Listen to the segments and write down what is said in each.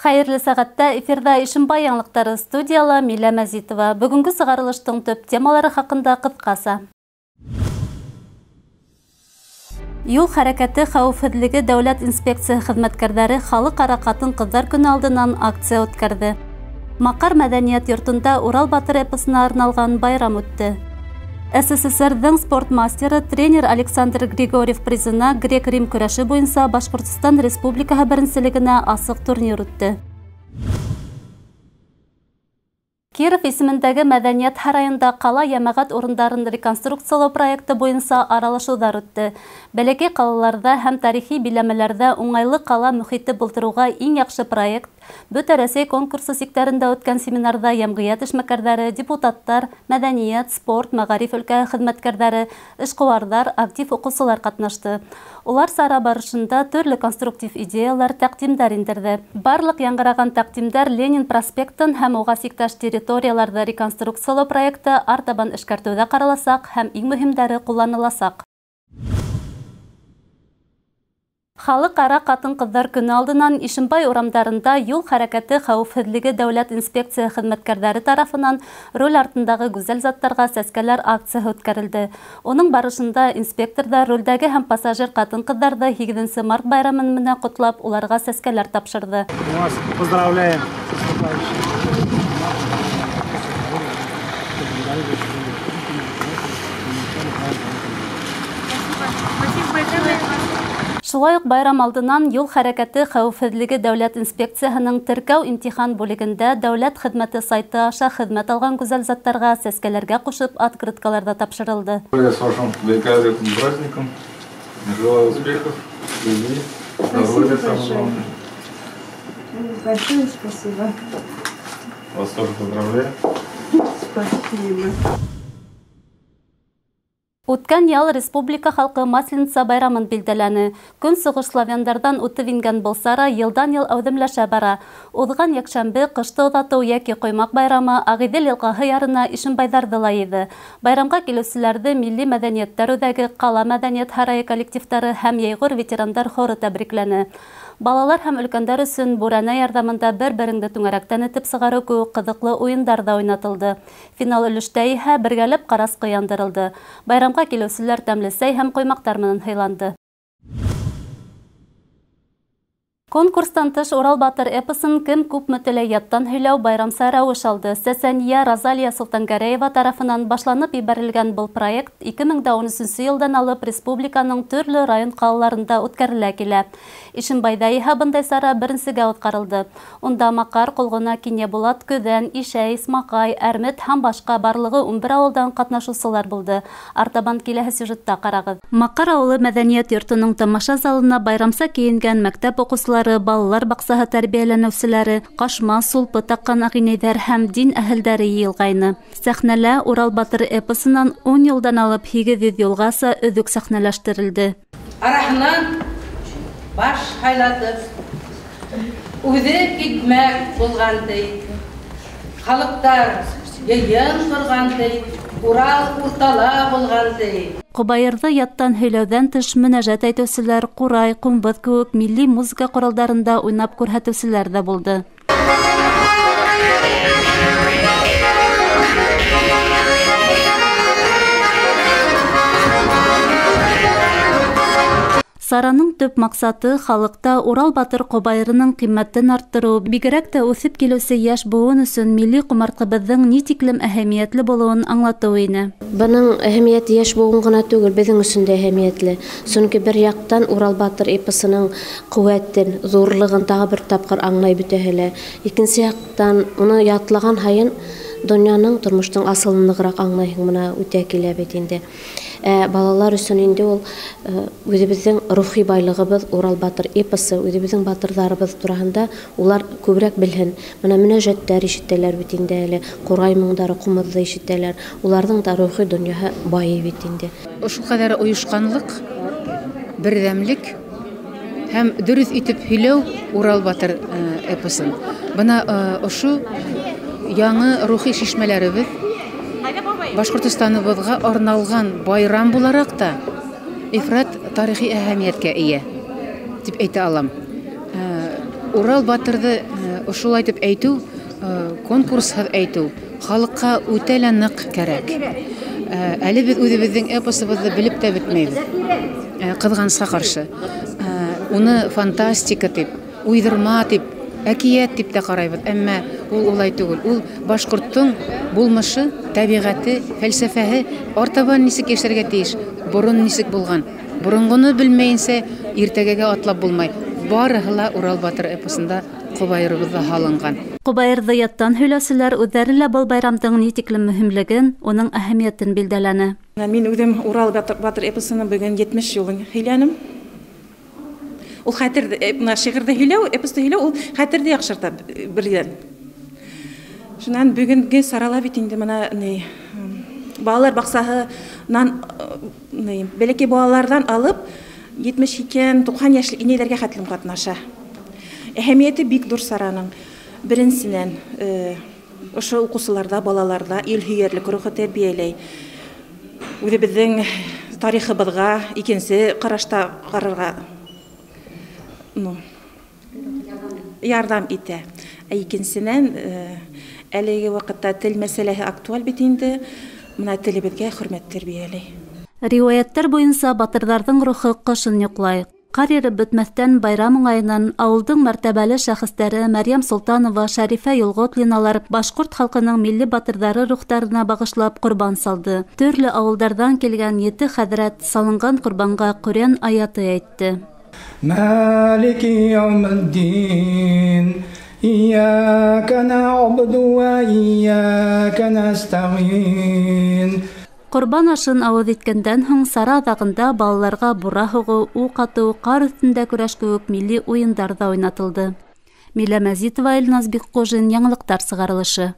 Хәйерле сәғәттә эфирҙа Ишембай яңылыҡтары, студияла Милә Мәзитова. Бөгөнгө сығарылыштың төп темалары хаҡында ҡыҫҡаса. Юл хәрәкәте хәүефһеҙлеге дәүләт инспекцияһы хеҙмәткәрҙәре халыҡ-ара ҡатын-ҡыҙҙар көнө алдынан акция үткәрҙе. Маҡар мәҙәниәт йортонда Урал батыр эпосына арналған байрам үтте. СССРҙың спорт мастеры, тренер Александр Григорьев призына грек-рим көрәше буйынса Башҡортостан Республикаһы беренселегенә асыҡ турнир үтте. Киров исемендәге мәҙәниәт һарайында ҡала йәмәғәт урындарын реконструкциялау проекты буйынса аралашыуҙар үтте. Бәләкәй ҡалаларҙа һәм тарихи биләмәләрҙә уңайлы ҡала мөхите булдырыуға иң яҡшы проект Бөтә Рәсәй конкурсы сиктәрендә үткән семинарҙа йәмғиәт эшмәкәрҙәре, депутаттар, мәҙәниәт, спорт, мәғариф өлкәһе хеҙмәткәрҙәре, эшҡыуарҙар, актив уҡыусылар ҡатнашты. Улар сара барышында төрлө конструктив идеялар, тәҡдимдәр индерҙе. Барлыҡ яңғыраған тәҡдимдәр Ленин проспектын һәм уға сиктәш территорияларҙы реконструкциялау проекты артабан эшкәртеүҙә ҡараласаҡ һәм иң мөһимдәре ҡулланыласаҡ. Халыҡ-ара ҡатын-ҡыҙҙар көнө алдынан Ишембай урамдарында юл хәрәкәте хәүефһеҙлеге дәүләт инспекцияһы хеҙмәткәрҙәре тарафынан руль артындағы гүзәл заттарға сәскәләр акцияһы үткәрелде. Уның барышында инспекторҙар рулдәге һәм пассажир ҡатын-ҡыҙҙарҙы 8 март байрамы менән ҡотлап, уларға сәскәләр тапшырҙы. Вас поздравляем с наступающим. Шулай уҡ байрам алдынан юл хәрәкәте хәүефһеҙлеге дәүләт инспекцияһының теркәү имтихан бүлегендә дәүләт хеҙмәте сайты аша хеҙмәт алған гүзәл заттарға сәскәләргә ҡушып открыткалар ҙа тапшырылды. Я с вашим великолепным праздником. Желаю успехов, любви, здоровья самое главное. Большое спасибо. Вас тоже поздравляю. Спасибо. Үткән йыл республика халҡы Масленица байрамын билдәләне. Көнсығыш славяндарҙан үтеп ингән был сара йылдан-йыл әүҙемләшә бара. Уҙған йәкшәмбе ҡышты оҙатыу йәки ҡоймаҡ байрамы Ағиҙел йылғаһы ярына ишембайҙарҙы ла йыйҙы. Байрамға килеүселәрҙе Милли мәҙәниәттәр үҙәге, ҡала мәҙәниәт һарайы коллективтары һәм Йәйғор ветерандар хоры тәбрикләне. Балалар һәм өлкәндәр өсөн бүрәнә ярҙамында бер-береңде түңәрәктән этеп сығарыу кеүек ҡыҙыҡлы уйындар ҙа уйнатылды. Финал өлөштә иһә бергәләп ҡарасҡы яндырылды. Байрамға килеүселәр тәмле сәй һәм ҡоймаҡтар менән һыйланды. Конкурстан тыш Урал батыр эпосын кем күпме теләй яттан һөйләү байрамса рәүеш алды. Сәсәния Розалия Солтангәрәева тарафынан башланып ебәрелгән был проект 2013 йылдан алып республиканың төрлө район ҡалаларында үткәрелә килә. Ишембайҙа иһә бындай сара беренсегә үткәрелде. Унда Маҡар, Ҡолғона, Кинйәбулат, Көҙән, Ишәй, Исмаҡай, Әрмет һәм башҡа барлығы 11 ауылдан ҡатнашыусылар булды. Артабан киләһе сюжетта ҡарағыҙ. Маҡар ауылы мәҙәниәт йортоноң тамаша залына байрамса кейенгән мәктәп уҡыусылары, балалар баҡсаһы тәрбиәләнеүселәре, ҡашма, сулпы таҡҡан ағинәйҙәр һәм дин әһелдәре йыйылғайны. Сәхнәлә Урал батыр эпосынан 10 йылдан алып 800 йылғаса өҙөк сәхнәләштерелде. Араһынан баш һайлатып, үҙе китмәк булған ти, халыҡтар йыйын ҡорған ти, Урал уртала булған ти. Ҡобайырҙы яттан һөйләүҙән тыш мөнәжәт әйтеүселәр, ҡурай, ҡумбыҙ кеүек милли музыка ҡоралдарында уйнап күрһәтеүселәр ҙә булды. Сараның төп маҡсаты халыҡта Урал батыр ҡобайырының ҡиммәтен арттырыу, бигерәк тә үҫеп килеүсе йәш быуын өсөн милли ҡомартҡыбыҙҙың ни тиклем әһәмиәтле булыуын аңлатыу ине. Бының әһәмиәте йәш быуын ғына түгел, беҙҙең өсөн дә әһәмиәтле. Сөнки бер яҡтан Урал батыр эпосының ҡеүәтен, ҙурлығын тағы бер тапҡыр аңлай бөтәһе лә. Икенсе яҡтан уны ятлаған һайын донъяның, тормоштоң асылын нығыраҡ аңлайһың, бына үтә килә бит инде. Балалар өсөн инде ул үҙебеҙҙең рухи байлығыбыҙ Урал батыр эпосы, үҙебеҙҙең батырҙарыбыҙ тураһында улар күберәк белһен. Бына мөнәжәттәр ишетәләр бит инде әле, ҡурай моңдары, ҡумыҙҙы ишетәләр. Уларҙың да рухи донъяһы байый бит инде. Ошо ҡәҙәр ойошҡанлыҡ, берҙәмлек һәм дөрөҫ итеп һөйләү Урал батыр эпосын. Бына ошо яңы рухи шишмәләребеҙ Башҡортостаныбыҙға арналған байрам булараҡ та ифрат тарихи әһәмиәткә эйә тип әйтә алам. Урал батырҙы Ошолай итеп әйтеү, конкурсһыҙ әйтеү халыҡҡа үтә лә ныҡ кәрәк. Әле беҙ үҙебеҙҙең эпосыбыҙҙы белеп тә бөтмәйбеҙ. Ҡыҙғанысҡа ҡаршы. Уны фантастика тип, уйҙырма тип, әкиәт тип тә ҡарайбыҙ, әммә ул улай түгел. Ул башҡорттоң булмышы, тәбиғәте, фәлсәфәһе артабан нисек йәшәргә тейеш, борон нисек булған. Боронғоно белмәйенсә иртәгәгә атлап булмай. Барыһы ла Урал батыр эпосында ҡобайырыбыҙҙа һалынған. Ҡобайырҙы яттан һөйләүселәр үҙҙәре лә был байрамдың ни тиклем мөһимлеген, уның әһәмиәтен билдәләне. Мин үҙем Урал батыр эпосының бөгөн 70 йылын һөйләнем. Ул хәтерҙе, бына шиғырҙы һөйләү, эпосты һөйләү ул хәтерҙе яҡшырта берҙән. Шунан бөгөнгө сарала бит инде бына ни балалар баҡсаһынан ни бәләкәй балаларҙан алып 72-90 йәшлек инәйләргә хәтлем ҡатнаша. Әһәмиәте бик ҙур сараның. Беренсенән, ошо уҡыусыларҙа, балаларҙа ил һөйәрлек рухы тәрбиәләй. Үҙебеҙҙең тарихыбыҙға икенсе ҡарашта ҡарарға ярҙам итә. Ә икенсенән, әлеге ваҡытта тел мәсьәләһе актуаль бит инде. Бына телебеҙгә хөрмәт тәрбиәләй. Риүәйәттәр буйынса батырҙарҙың рухы ҡышын йоҡлай. Ҡар иреп бөтмәҫтән байрам уңайынан ауылдың мәртәбәле шәхестәре Мәрйәм Солтанова, Шәрифә Юлғотлиналар башҡорт халҡының милли батырҙары рухтарына бағышлап ҡорбан салды. Төрлө ауылдарҙан килгән 7 хәҙрәт салынған ҡорбанға Ҡөрьән аяты әйтте. Малики яумиддин, ияка нәғбуду вә ияка нәстәғин. Ҡорбан ашын ауыҙ иткәндән һуң сара аҙағында балаларға бура һуғыу, уҡ атыу, ҡар өҫтөндә көрәш кеүек милли уйындар ҙа уйнатылды. Милә Мәзитова, Илназ Бикҡужин, яңылыҡтар сығарылышы.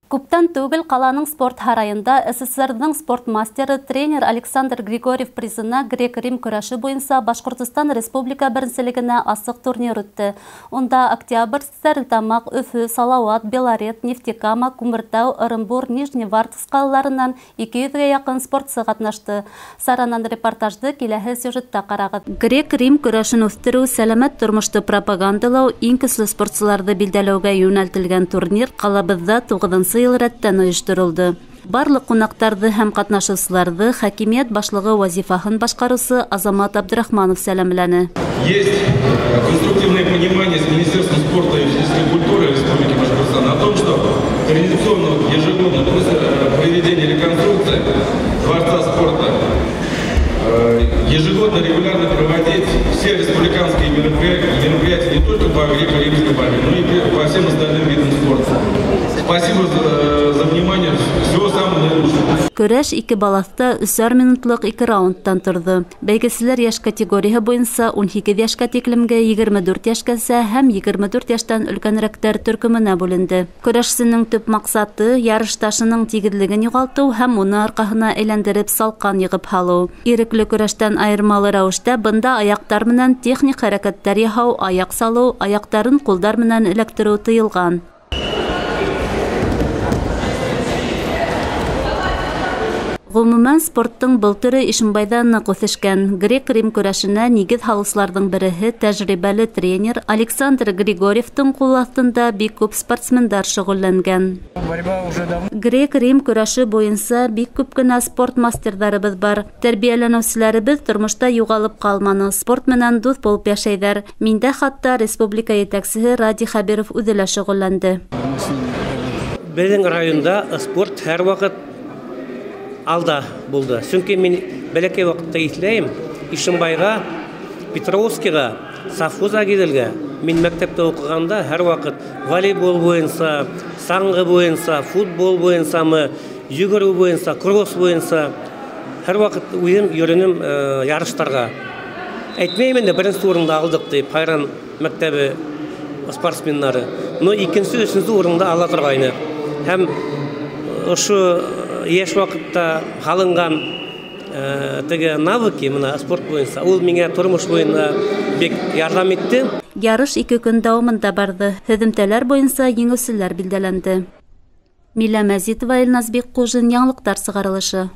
Күптән түгел ҡаланың спорт һарайында СССРҙың спорт мастеры тренер Александр Григорьев призына грек-рим көрәше буйынса Башҡортостан Республика беренселегенә асыҡ турнир үтте. Унда Октябрь, Стәрлетамаҡ, Өфө, Салауат, Белорет, Нефтекама, Күмертау, Ырымбур, Нижневартовск ҡалаларынан 200-гә яҡын спортсы ҡатнашты. Саранан репортажды киләһе сюжетта ҡарағыҙ. Грек-рим көрәшен үҫтереү, сәләмәт тормошто пропагандалау, иң көслө спортсыларҙы билдәләүгә йүнәлтелгән турнир ҡалабыҙҙа 9-нсы йыл рәттән ойошторолдо. Барлыҡ ҡунаҡтарҙы һәм ҡатнашыусыларҙы хакимиәт башлығы вазифаһын башҡарыусы Азамат Абдрахманов сәләмләне. Есть конструктивное понимание с Министерством спорта и физической культуры Республики Башкортостан о том, что традиционно ежегодно после проведения реконструкции Дворца спорта ежегодно регулярно проводить все республиканские мероприятия не только по греко-римской борьбе, но и по всем остальным видам спорта. Спасибо за внимание. Всего самого наилучшего. Көрәш ике балаҫта 3 минутлыҡ 2 раундтан торҙо. Бәйгеселәр йәш категорияһы буйынса 18 йәшкә тиклемгә, 24 йәшкәсә һәм 24 йәштән өлкәнерәктәр төркөмөнә бүленде. Көрәшсенең төп маҡсаты ярышташының тигеҙлеген юғалтыу һәм уны арҡаһына әйләндереп салҡан йығып һалыу. Ирекле көрәштән айырмалы рәүештә бында аяҡтар менән техник хәрәкәттәр яһау, аяҡ салыу, аяҡтарын ҡулдар менән эләктереү тыйылған. Ғөмүмән, спорттың был төрө Ишембайҙа ныҡ үҫешкән. Грек-рим көрәшенә нигеҙ һалыусыларҙың береһе тәжрибәле тренер Александр Григорьевтың ҡул аҫтында бик күп спортсмендар шөғөлләнгән. Грек-рим көрәше буйынса бик күп кенә спорт мастерҙарыбыҙ бар. Тәрбиәләнеүселәребеҙ тормошта юғалып ҡалманы, спорт менән дуҫ булып йәшәйҙәр. Миндә хатта республика етәксеһе Радий Хәбиров үҙе лә шөғөлләнде. Беҙҙең районда спорт һәр ваҡыт алда булды. Сөнки мин бәләкәй ваҡытта иҫләйем, Ишембайға, Петровскиға, совхоз Агиделгә мин мәктәптә уҡығанда һәр ваҡыт волейбол буйынса, саңғы буйынса, футбол буйынсамы, йүгереү буйынса, кросс буйынса һәр ваҡыт үҙем йөрөнөм ярыштарға. Әйтмәйем инде, беренсе урынды алдыҡ тип, Хайран мәктәбе спортсмендары. Но икенсе, өсөнсө урынды ала торғайны. Һәм ошо йәш ваҡытта һалынған теге навыки мына спорт буйынса, ул миңә тормош буйына бик ярҙам итте. Ярыш 2 көн дауамында барҙы. Һөҙөмтәләр буйынса еңеүселәр билдәләнде. Милә Мәзитова, Илназ Бикҡужин, яңылыҡтар сығарылышы.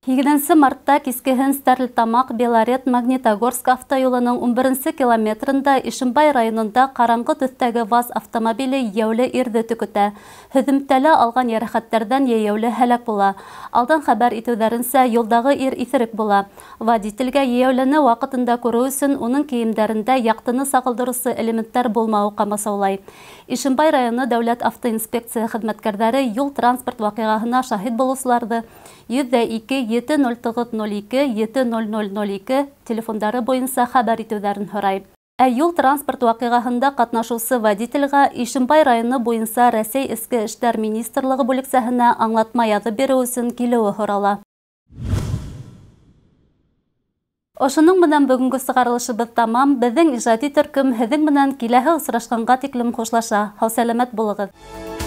8 мартта кискеһен Стәрлетамаҡ Белорет Магнитогорск автоюлының 11 километрында Ишембай районында ҡараңғы төҫтәге ВАЗ автомобиле йәйәүле ирҙе төкөтә. Һөҙөмтәлә алған йәрәхәттәрҙән йәйәүле һәләк була. Алдан хәбәр итеүҙәренсә, юлдағы ир иҫерек була. Водителгә йәйәүлене ваҡытында күреү өсөн уның кейемдәрендә яҡтыны сағылдырыусы элементтар булмауы ҡамасаулай. Ишембай районы дәүләт автоинспекция хеҙмәткәрҙәре юл-транспорт ваҡиғаһына шаһит булыусыларҙы 102 70902 70002 телефондары буйынса хәбәр итеүҙәрен һорай. Ә юл-транспорт ваҡиғаһында ҡатнашыусы водителгә Ишембай районы буйынса Рәсәй Эске эштәр министрлығы бүлексәһенә аңлатма яҙып биреү өсөн килеүе һорала. Ошоноң менән бөгөнгө сығарылышыбыҙ тамам. Беҙҙең ижади төркөм һеҙҙең менән киләһе осрашҡанға тиклем хушлаша. Һау-сәләмәт булығыҙ.